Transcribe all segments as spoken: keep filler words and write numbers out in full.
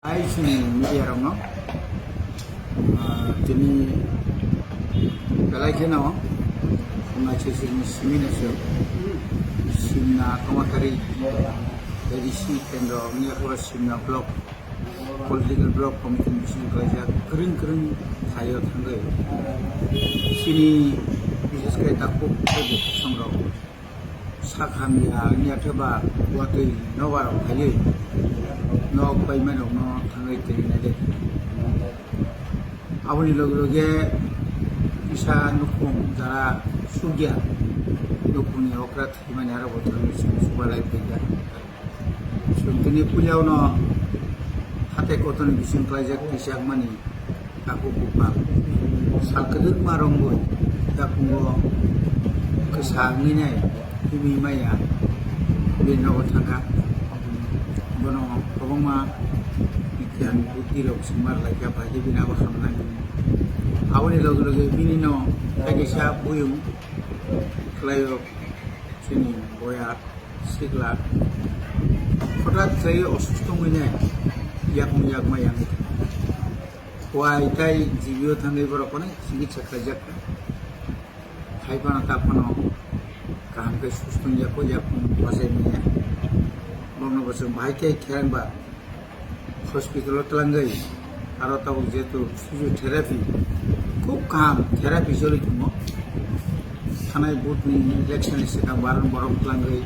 Hai chini media rokno, ah, tini belai kheno wngnaising simi naising Simna Tomatari A D C kendro wngya khe Simna block political block committee ni bising kaijak kwrwng kwrwng thaio thangwi chini bises khe takhuk tei bukhuk songrok sak hamya wngya khe ba watwi nobar rok phaiwi nok paimani rokno thangwi twi naidi. Aboni loge loge kisa nukhung jara sugya nukhungni okra thwimani aro bo thangwi chwng chubalai phaikha. Chwng tini puila no hatai kotorni bising klaijak twijakmani takhuk buphang. Sal kwdwkma rwngwi yakungo kwsa wngwi nai himwi maya bini nogo thangkha. Bono kwbangma giyan buddhi rok swngmar laikha, bai khe bini abo hamnai. Aboni loge loge bini no kaisa buyung khlaio chini boya. Sikla hothat khlaiwi osusto wngwi nai yakung yakma yangwi thangkha. Wai tai G B o thangwi borok kono chikitsa khlaijakha. Hai phano ta phano kaham khe susto wngya kho yakung bachai manya. Bono bo chwng bahai khe kherang ba hospital o twlangwi, aro tabuk jehetu physiotherapy khub kaham therapy choli tongo. Thanai vote ni election ni swkang baron borok twlangwi,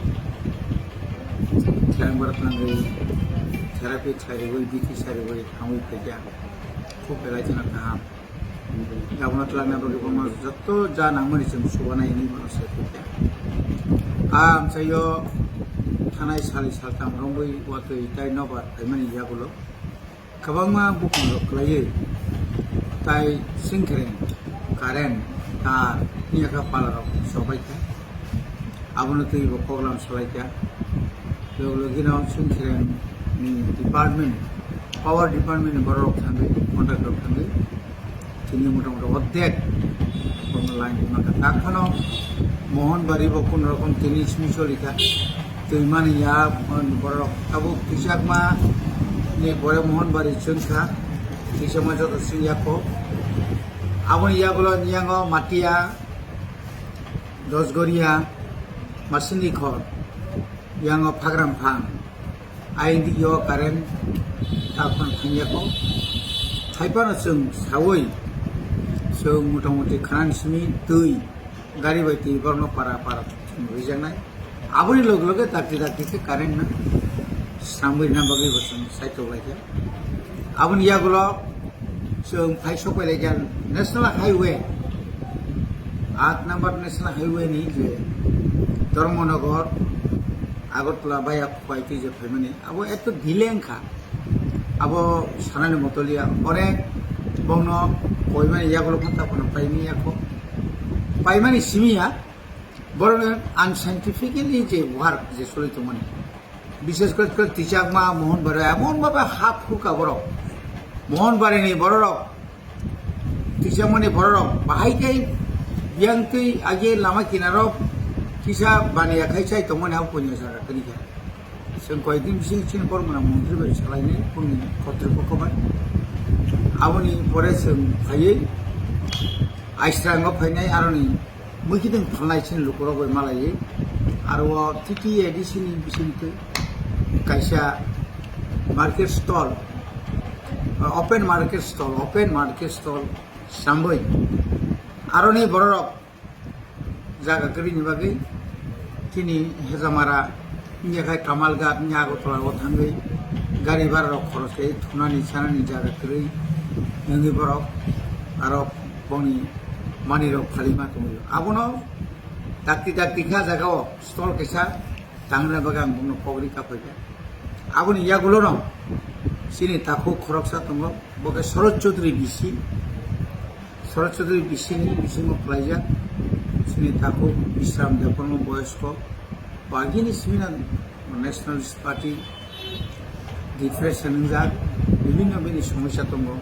kherang borok twlangwi therapy khlai rwui, bithi sai rwui thangwi phaikha. Khub belai kheno kaham. Abono twlangna bagwi bono joto ja nangmani chwng chubanai hinwi bono sai phaikha. A amchaio thanai sali saltham romwi watwi tai nobar phaimani yagulo kwbangma bukungrok kwlaiwi tai singkhreng, current, tar, phiyakha palarok chobaikha. Abono twibo koklam salaikha. Logi logino singkhreng ni department, power department ni borok thangwi, contractor thangwi, tini mota mota ordek bono line rwmani kha. Takhano Mohanbari bo kun rokom tini simi solikha. Twimani ya borok tabuk twijakma ni pore Mohanbari chwngkha, twijakma joto chwngya kho. Aboni yagulo niyango Matia, Dosgoria, Masinikhor, yango Phagram Phang. Ayang di yo current takhon thangya kho. Thaipano chwng sawi, chwng motamuti khanani simi twi, gari bai twi borokno para para chwng rijaknai. Aboni loge loge dakti dakti khe current no samwi rwna bagwi bo chwng saitok laikha. Aboni yagulo chwng phai sok pai laikha National Highway, aat number National Highway ni je Dharmanagar, Agartala via Khuwaitwi je phaimani, abo eto delay wngkha. Abo sanani motoliya, onek bongno koimani yagulo phano takhorno paimani yakho. Paimani simiya, borokni unscientifically je work je soli tongmani. Bishes kore kore twichakma Mohanbari, emon bhabe ha phurkha borok. Mohanbari ni bororok, twichakmani bororok, bahai khe biyang twi age lama kinaro kisa baniya khai chai tongmani abo punya sara kwrwi kha. Chwng koyekdin bising chini borok mwnang montri bai salainai bongni kotripokho bai. Aboni pore chwng phaiwi Aisrango phainai aroni mwkhitwng phalnai chini lukurok bai malaiwi. Aro o T T A D C ni bisingtwi kaisa market stall, open market stall, open market stall sambwi aroni bororok jaga kwrwini bagwi chini Hejamara, wngya khai Kamalghat, wngya Agartala o thangwi gari bara rok khoros khe thunani sanani jaga kwrwi wngwi borok aro bongni manwi rok phalima tongwi. Abono dakti dakti kha jaga o stall kaisa tangrwna bagwi ang bongno kok ri kaphai kha. Aboni yagulo no chini takhuk khoroksa tongo, bo khe Sharad Chaudhary B C. Sharad Chaudhary B C ni bisingo khlaijak chini takhuk Bishram Debbarma boyosko bagini simi no Nationalist Party depression wngjak, bibhinno bini somosya tongo.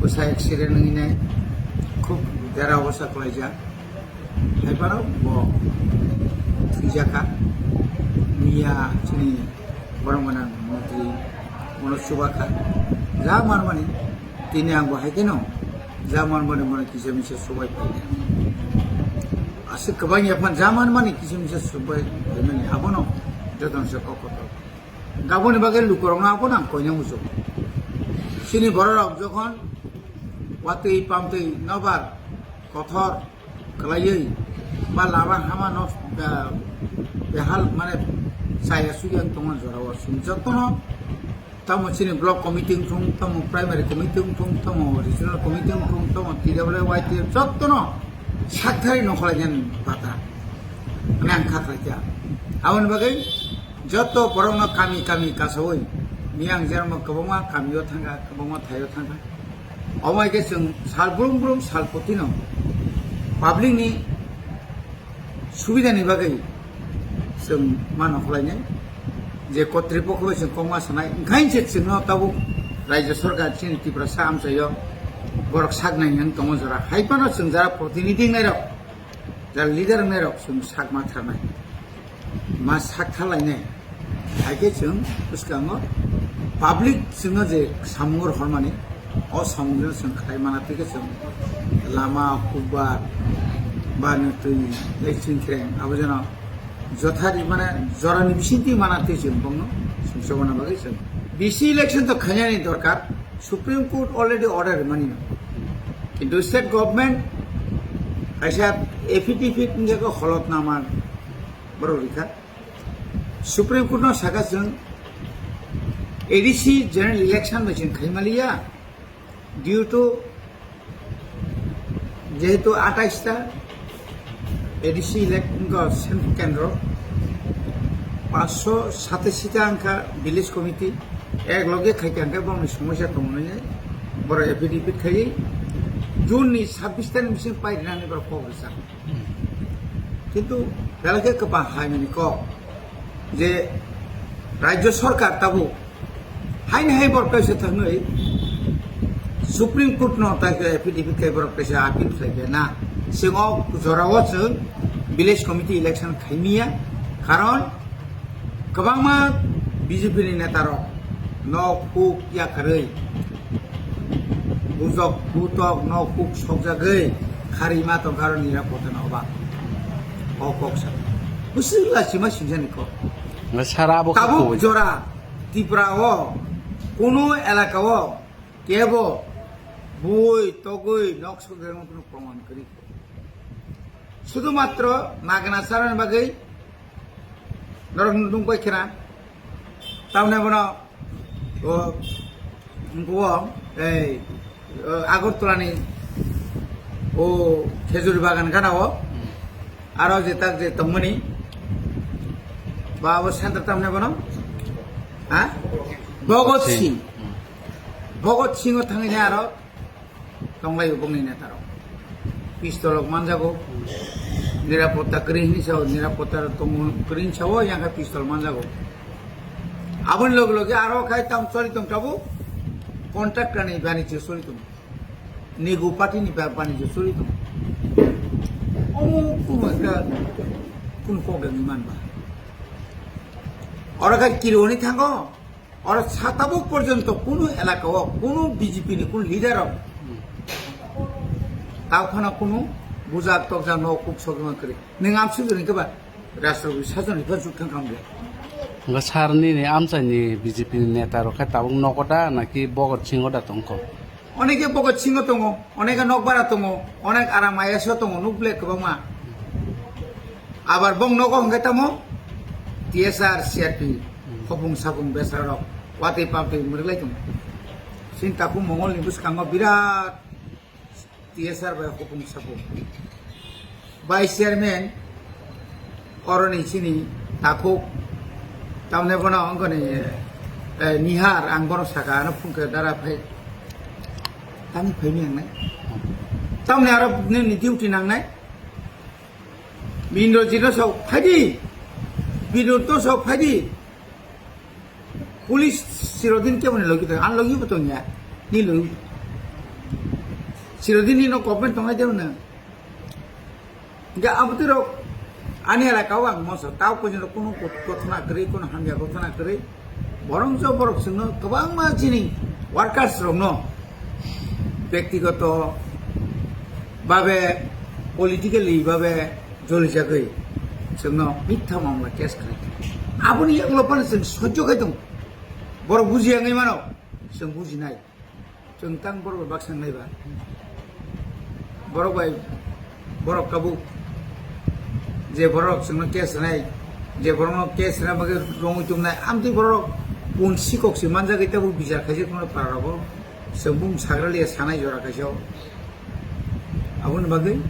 Bwsa accident wngwi nai khub dera obostha khlaijak. Hai phano bo thwijakha. Miya chini borok gwnang montri Bono chubakha. Ja manmani, tini ang bo hai kheno ja manmani bono kisa misa chubai paikha. Aswk kwbang yaphang ja manmani kisa misa chubai paimani abono jotono se kok kotor. Aboni bagwi lukurokno abono ang koina muchungo. Chini bororok jokhon watwi pamtwi nobar kothor kwlaiwi ba lama hama no, ah, behal mane chaya suya tongma jorao chwng jotono tamo chini block committee wngthung, tamo primary committee wngthung, tamo regional committee wngthung, tamo T W Y T jotono sakthari nokholaigen bata mane ang kha khlaikha. Aboni bagwi joto borokno kami kami kasawi miyang jerokno kwbangma kamio thangkha, kwbangma thaio thangkha. Omo hai khe chwng sal brum brum sal putino public ni subida ni bagwi chwng mano khlainai je kotri pokho bai chwng kokma sanai, wngkhain se chwngno tabuk Rajya Sarkar chini Tiprasa amchaio borok sak nai wng tongo jora hai phano chwng jara protinidhi wngnai rok, jara leader wngnai rok chwng sak ma tharnai. Ma sak thalainai. Hai khe chwng bwskango public chwngno je samung rohormani, o samungno chwng khlai mana twi khe chwng lama, hukbar, ba nw twi, lei chwng khreng, abo jeno jothari mane jorani bisingtwi mana twi chwng bongno sumsokna bagwi chwng. B C election to khainani dorkar, Supreme Court already order mani. Kintu state government kaisa affidavit wngkha khe holotnama borok rikha. Supreme Court no saka chwng A D C general election bai chwng khaimaliya due to jehetu atais ta A D C elect-, wngkha sen-, kendro, paanch sho satashi ta wngkha village committee, ek loge khaikha hwnkhe bongni somosya tongmani borok affidavit khaiwi June ni sabbish ta ni bising pairwnani borok kok rwchap. Kintu belai khe kwbang hai mani kok je Rajya Sarkar tabuk haini hai borok kaisa thangwi Supreme Court no tai khe affidavit khai borok kaisa appeal khlai khe na. Chwng o jorao chwng village committee election khaimiya, karon kwbangma B J P ni neta rok nok huk yakarwi bujok butok nok huk sokjagwi kharwi ma tongkha aro nirapoda no oba. O kok sa bwswk lachima singjani kok. Nga sara abo kha tabuk koi. Jora Tripura o kuno elaka o kebo bui togwi nok sokjagwi kuno proman kwrwi. Sudhumatro Magna charani bagwi norok nungbai khena. Tamni bono o, o, ei, o, Agartala ni o khejur bagan gana o. Aro je tak je tongmani. Ba bo center tamni bono? Ha? Bhagat Singh. Bhagat Singh o thangwi aro tonglai bongni neta rok. Pistol rok manjago. Nirapotta kwrwi hini sao, nirapotta rok tongo kwrwi hini sao, yang khe pistol manjago. Aboni loge loge aro khai tam choli tong tabuk contractor ni banijyo choli tong. Nigu party ni ba-, banijyo choli tong. Omo kuno ekta kuno kok ni man ba. Oro khai kiri oni thango. Oro sa tabuk porjonto kunu elaka o kunu B J P ni kunu leader rok tao khana kunu bujak tokjak no kuk sokjak kwrwi. Nwng amsuk jani khe ba rastro bi sajon ni phar juk thang khamle. Nga sar nini amchai ni B J P ni neta rok khe tabuk nogo da naki Bhagat Singh o da tongkho? Oneke Bhagat Singh o tongo, oneke Nokbara tongo, onek aram I A S o tongo, nuk ble kwbangma. Abar bong nogo hwnkhe tamo T S R, C R P, khopung sapung besarok, watwi pamtwi mwrwklai tongo. Chini takhuk Mongol ni bwskango birat T S R bai khopung sapung. Vice chairman oroni chini takhuk tamne bono wngkoni, eh, Nihar ang bono saka ano phungkhe dara phai. Tani phaini ang nai. Tamne aro nini duty nang nai. Indrajit no sao phaidi. Binod no sao phaidi. Police chirodin kebo ni logi tong, ang logi bo tong ya. Ni logi. Chirodin ni no government tong ai de na. Hingke abotwi rok ani elaka o ang monsa tao koi jora kunu gothona kwrwi, kunu hamya gothona kwrwi, Borok jo borok chwngno kwbangma chini workers rokno bektigoto babe, politically babe jolijagwi chwngno mitha mamla case khlai. Aboni yaklo phano chwng sojjo khai tongo. Borok bujiya wngwi mano, chwng bujinai. Chwng tang borok bai baksa wngnai ba. Borok bai borok tabuk je borok chwngno case rwnai, je borokno case rwna bagwi romwi tongnai, amtwi borok pun sikok se manjagwi tabuk bichar khaijak tongnai para rogo. Chwng bumung sagra liya sanai jora kaisa o. Aboni bagwi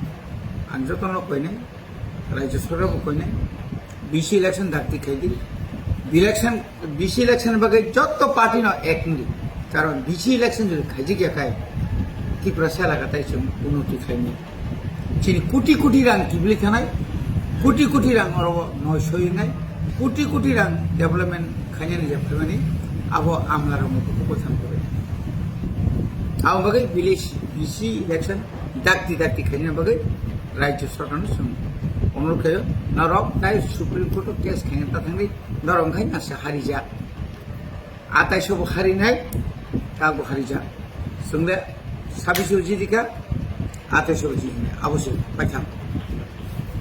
ang jotono koinai, Rajya Sorkar bo koinai, B C election dakti khaidi. Election, B C election bagwi jotto party no ek wngdi. Karon B C election jodi khaijak ya khai, Tripura sela katai chwng unnoti khaimani. Chini koti koti rang kibili thanai, koti koti rang oro noi soinai, koti koti rang development khainani je phaimani, abo amla rok no koko thang kore. Abo bagwi village B C election dakti dakti khaina bagwi Rajya Sorkar no chwng onurot khaio, norok tai Supreme Court o case khaina ta thangdi, norok khai nasa harijak. Atai sobo harinai, ta bo harijak. Chwng le sabi sobo jidika, atai sobo jidinai, abo se paitham.